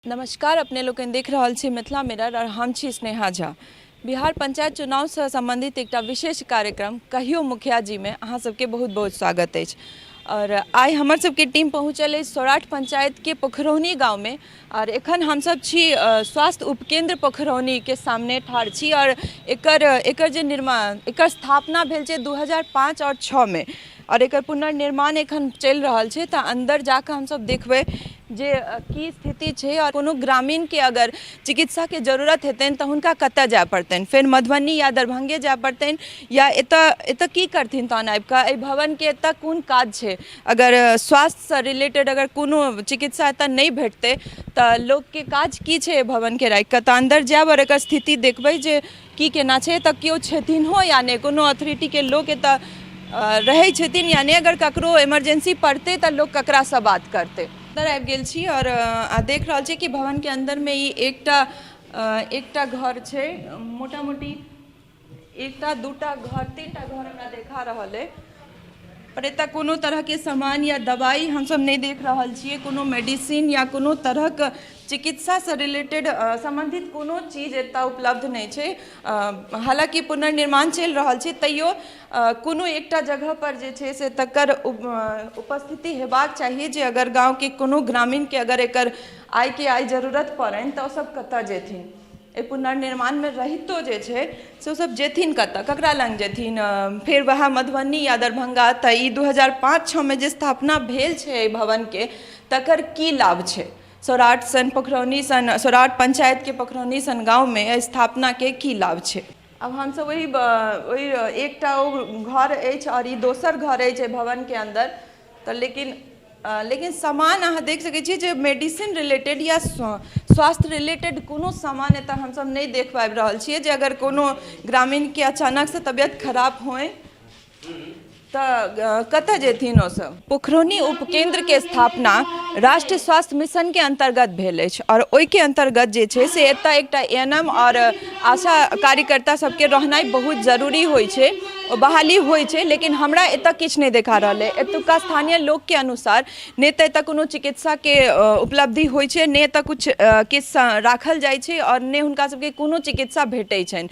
नमस्कार, अपने लोकनि देख रहल छी मिथिला मिरर और हम छी स्नेहा झा। बिहार पंचायत चुनाव से संबंधित एकटा विशेष कार्यक्रम कहियो मुखिया जी में अहाँ सबके बहुत बहुत स्वागत अछि। और आइ हमर सबके टीम पहुँचल अछि सौराठ पंचायत के पोखरौनी गाँव में और एखन हमसब छी स्वास्थ्य उपकेंद्र पोखरौनी के सामने ठाढ़ छी और एकर एकर जे निर्माण एकर स्थापना भेल छै 2005 और 6 में और एकर पुनर्निर्माण एखन चलि रहल छै। तऽ अन्दर जाकऽ हमसब देखबै जे की स्थिति छै आओर कोनो ग्रामीणके अगर चिकित्साके जरूरत हेतनि तऽ हुनका कतऽ जाय पड़तनि, फेर मधुबनी या दरभंगे जाय पड़तनि या एतऽ एतऽ की करथिन तहन आबिकऽ एहि भवनके एतऽ कोन काज छै? अगर स्वास्थ्यसँ रिलेटेड अगर कोनो चिकित्सा एतऽ नहि भेटतै तऽ लोकके काज की छै एहि भवनके राखिकऽ? तऽ अन्दर जायब आओर एकर स्थिति देखबै जे की केना छै, एतऽ केओ छथिनहो या नहि, कोनो अथॉरिटीके लोक एतऽ रहै छथिन या नहि। अगर ककरो इमरजेंसी पड़तै तऽ लोक ककरासँ बात करतै? अंदर आबि गेल छी आओर देख रहल छी कि भवनके अन्दरमे ई एकटा एकटा घर छै, मोटा मोटी एकटा दूटा घर तीनटा घर हमरा देखा रहल अइ, पर एतऽ कोनो तरहके सामान या दवाइ हमसब नहि देख रहल छियै। कोनो मेडिसिन या कोनो तरहक चिकित्सासँ रिलेटेड सम्बन्धित कोनो चीज एतऽ उपलब्ध नहि छै। हालाँकि पुनर्निर्माण चलि रहल छै, तैयो कोनो एकटा जगहपर जे छै से तकर उपस्थिति हेबाक चाही जे अगर गाँवके कोनो ग्रामीणके अगर एकर आइके आइ जरूरत पड़नि तऽ ओसब कतऽ जेथिन? एहि पुनर्निर्माणमे रहितो जे छै से ओसभ जेथिन कतऽ, ककरा लग जेथिन? फेर वएह मधुबनी या दरभंगा। तऽ ई 2005 6मे जे स्थापना भेल छै एहि भवनके, तकर की लाभ छै? सौराठ सन पोखरौनी सन सौराठ पंचायतके पोखरौनी सन गाँवमे एहि स्थापनाके की लाभ छै? आब हमसभ ओहि ओहि एकटा ओ घर अछि आओर ई दोसर घर अछि एहि भवनके अन्दर। तऽ लेकिन लेकिन सामान अहाँ देख सकै छियै जे मेडिसिन रिलेटेड या स्वास्थ्य रिलेटेड कोनो सामान एतऽ हमसब नहि देख पाबि रहल छियै जे अगर कोनो ग्रामीणके अचानकसँ तबियत खराब होइ तऽ कतऽ जेथिन ओसब? पोखरौनी उपकेन्द्रके स्थापना राष्ट्रीय स्वास्थ्य मिशनके अन्तर्गत भेल अछि आओर ओहिके अन्तर्गत जे छै से एतऽ एकटा ए एन एम आओर आशा कार्यकर्ता सबके रहनाइ बहुत जरूरी होइ छै, ओ बहाली होइ छै, लेकिन हमरा एतऽ किछु नहि देखा रहल अइ। एतुका स्थानीय लोकके अनुसार नहि तऽ एतऽ कोनो चिकित्साके उपलब्धि होइ छै, नहि एतऽ किछु किछु राखल जाइ छै आओर नहि हुनका सबके कोनो चिकित्सा भेटै छनि।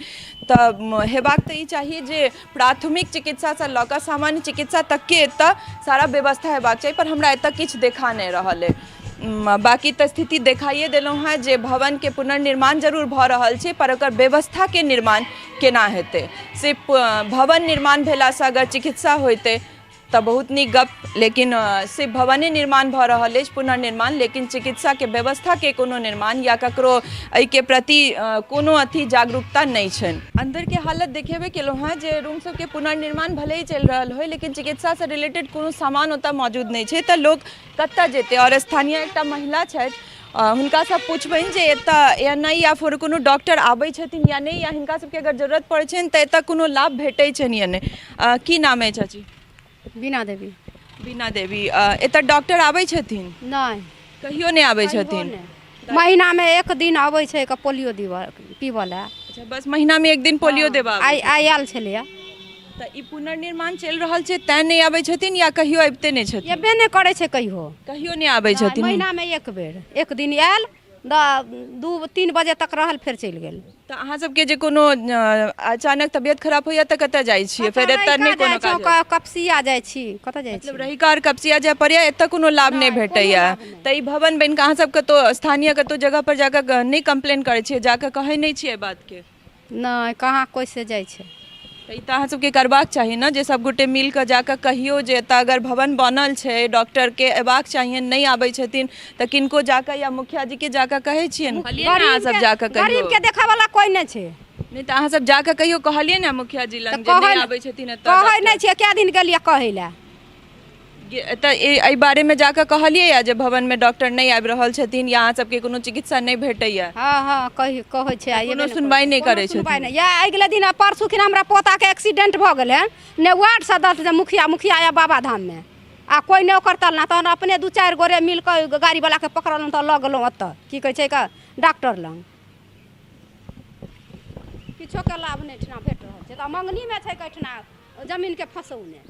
तऽ हेबाक तऽ ई चाही जे प्राथमिक चिकित्सासँ लऽ कऽ सामान्य चिकित्सा तकके एतऽ सारा व्यवस्था हेबाक चाही, पर हमरा एतऽ किछु देखा नहि रहल अइ। बाँकी तऽ स्थिति देखाइए देलहुँ हेँ जे भवनके पुनर्निर्माण जरूर भऽ रहल छै, पर ओकर व्यवस्थाके निर्माण केना हेतै? सिर्फ भवन निर्माण भेलासँ अगर चिकित्सा होइतै तऽ बहुत नीक गप, लेकिन सिर्फ भवने निर्माण भऽ रहल अछि पुनर्निर्माण, लेकिन चिकित्साके व्यवस्थाके कोनो निर्माण या ककरो एहिके प्रति कोनो अथी जागरूकता नहि छनि। अन्दरके हालत देखेबे केलहुँ हेँ जे रूम सबके पुनर्निर्माण भले ही चलि रहल होइ, लेकिन चिकित्सासँ रिलेटेड कोनो सामान ओतऽ मौजूद नहि छै, तऽ लोक कतऽ जेतै? आओर स्थानीय एकटा महिला छथि, हुनकासँ पुछबनि जे एतऽ ए एन आई या फेर कोनो डॉक्टर आबै छथिन या नहि, या हिनका सबके अगर जरूरत पड़ै छनि तऽ एतऽ कोनो लाभ भेटै छनि या नहि। की नाम अछि चाची? बीना देवी। बीना देवी। एतऽ डॉक्टर आबै छथिन? नहि। कहियो नहि आबै छथिन? महीनामे एक दिन अबै छै पोलियो दिबऽ पीबऽ लए। अच्छा, बस महीनामे एक दिन पोलियो देबऽ? आइ आइ आयल छलैया। तऽ ई पुनर्निर्माण चलि रहल छै तैं नहि आबै छथिन या कहियो अबिते नहि छथिन? एबे नहि करै छै कहियो। कहियो नहि आबै छथिन? महीनामे एक बेर एक दिन आयल, 2-3 बजे तक रहल, फेर चलि गेल। तऽ अहाँ सबके जे कोनो अचानक तबियत खराब होइया तऽ कतऽ जाइ छियै फेर? एतऽ नहि कोनो काज? कपसिया जाइ छी। कतऽ जाइ छी? मतलब रहिका आओर कपसिया जाय पड़ैया, एतऽ कोनो लाभ नहि भेटैया। तऽ ई भवन बनि कऽ अहाँ सब कतौ स्थानीय कतौ जगह पर जाकऽ नहि कम्प्लेन करै छियै, जाकऽ कहै नहि छियै बातके? नहि, कहाँ कोइ से जाइ छै। तऽ ई तऽ अहाँ सबके करबाक चाही ने जे सब गोटे मिल कऽ जाकऽ कहियौ जे एतऽ अगर भवन बनल छै, डॉक्टरके अयबाक चाहियनि, नहि आबै छथिन तऽ किनको जाकऽ या मुखिया जीके जाकऽ कहै छियनि? कहलियै ने अहाँ सब जाकऽ कहियौ। गरीबके देखऽ वाला कोइ नहि छै। नहि तऽ अहाँ सब जाकऽ कहियो कहलियै ने मुखिया जी लग जे नहि आबै छथिन एतऽ? कहै नहि छियै। कए दिन गेलियै कहै लए। तऽ एहि बारेमे जाकऽ कहलियै या जे भवनमे डॉक्टर नहि आबि रहल छथिन या अहाँ सबके कोनो चिकित्सा नहि भेटैया? हँ, कहि कहै छै। कोनो सुनवाइ नहि करै छथिन? सुनवाइ नहि। या अगिले दिन परसू खिन हमरा पोताके एक्सीडेंट भऽ गेलै हन, ने वार्ड सदस्य ने मुखिया, मुखिया या बाबाधाममे आ कोइ नहि ओकर तलना। तहन अपने 2-4 गोरे मिल कऽ गाड़ीवलाके पकड़लहुँ तऽ लऽ गेलहुँ ओतऽ, की कहै छै कऽ, डॉक्टर लग। किछोके लाभ नहि एहिठिना भेट रहल छै। तऽ मङ्गनीमे छै एहिठिना जमीनके फसौने।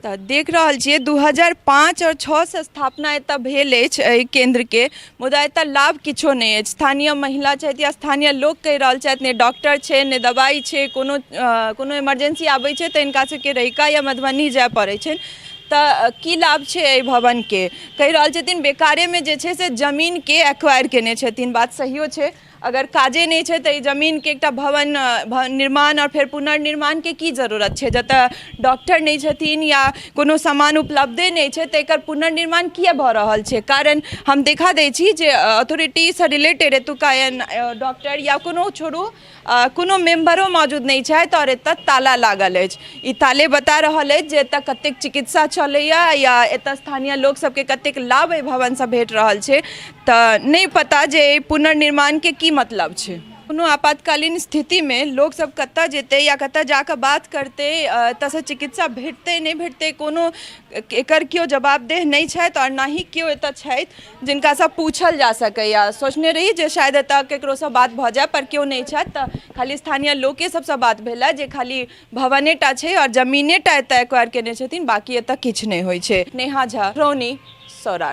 तऽ देख रहल छियै 2005 आओर 6 से स्थापना एतऽ भेल अछि एहि केन्द्रके, मुदा एतऽ लाभ किछो नहि अछि। स्थानीय महिला छथि या स्थानीय लोक कहि रहल छथि, नहि डॉक्टर छै नहि दबाइ छै, कोनो कोनो इमरजेंसी आबै छै तऽ हिनका सबके रहिका या मधुबनी जाय पड़ै छनि। तऽ की लाभ छै एहि भवनके? कहि रहल छथिन बेकारेमे जे छै से जमीनके एक्वायर केने छथिन। बात सहियो छै, अगर काजे नहि छै तऽ ई जमीनके एकटा भवन निर्माण आओर फेर पुनर्निर्माणके की जरूरत छै? जतऽ डॉक्टर नहि छथिन या कोनो सामान उपलब्धे नहि छै तऽ एकर पुनर्निर्माण किए भऽ रहल छै? कारण हम देखा दै छी जे अथॉरिटीसँ रिलेटेड एतुका एहन डॉक्टर या कोनो छोड़ू कोनो मेम्बरो मौजूद नहि छथि आओर एतऽ ताला लागल अछि। ई ताले बता रहल अछि जे एतऽ कतेक चिकित्सा चलैए या एतऽ स्थानीय लोक सबके कतेक लाभ एहि भवनसँ भेट रहल छै। तऽ नहि पता जे एहि पुनर्निर्माणके की मतलब छै। कोनो आपातकालीन स्थितिमे लोकसभ कतऽ जेतै या कतऽ जाकऽ बात करतै? एतऽसँ चिकित्सा भेटतै नहि भेटतै, कोनो एकर केओ जवाबदेह नहि छथि आओर ना ही केओ एतऽ छथि जिनकासँ पूछल जा सकैए। सोचने रही जे शायद एतऽ ककरोसँ बात भऽ जाय, पर केओ नहि छथि, तऽ खाली स्थानीय लोके सबसँ बात भेल जे खाली भवनेटा छै आओर जमीनेटा एतऽ एक्वायर केने छथिन, बाँकी एतऽ किछु नहि होइ छै। नेहा झा, रौनी, सौराठ।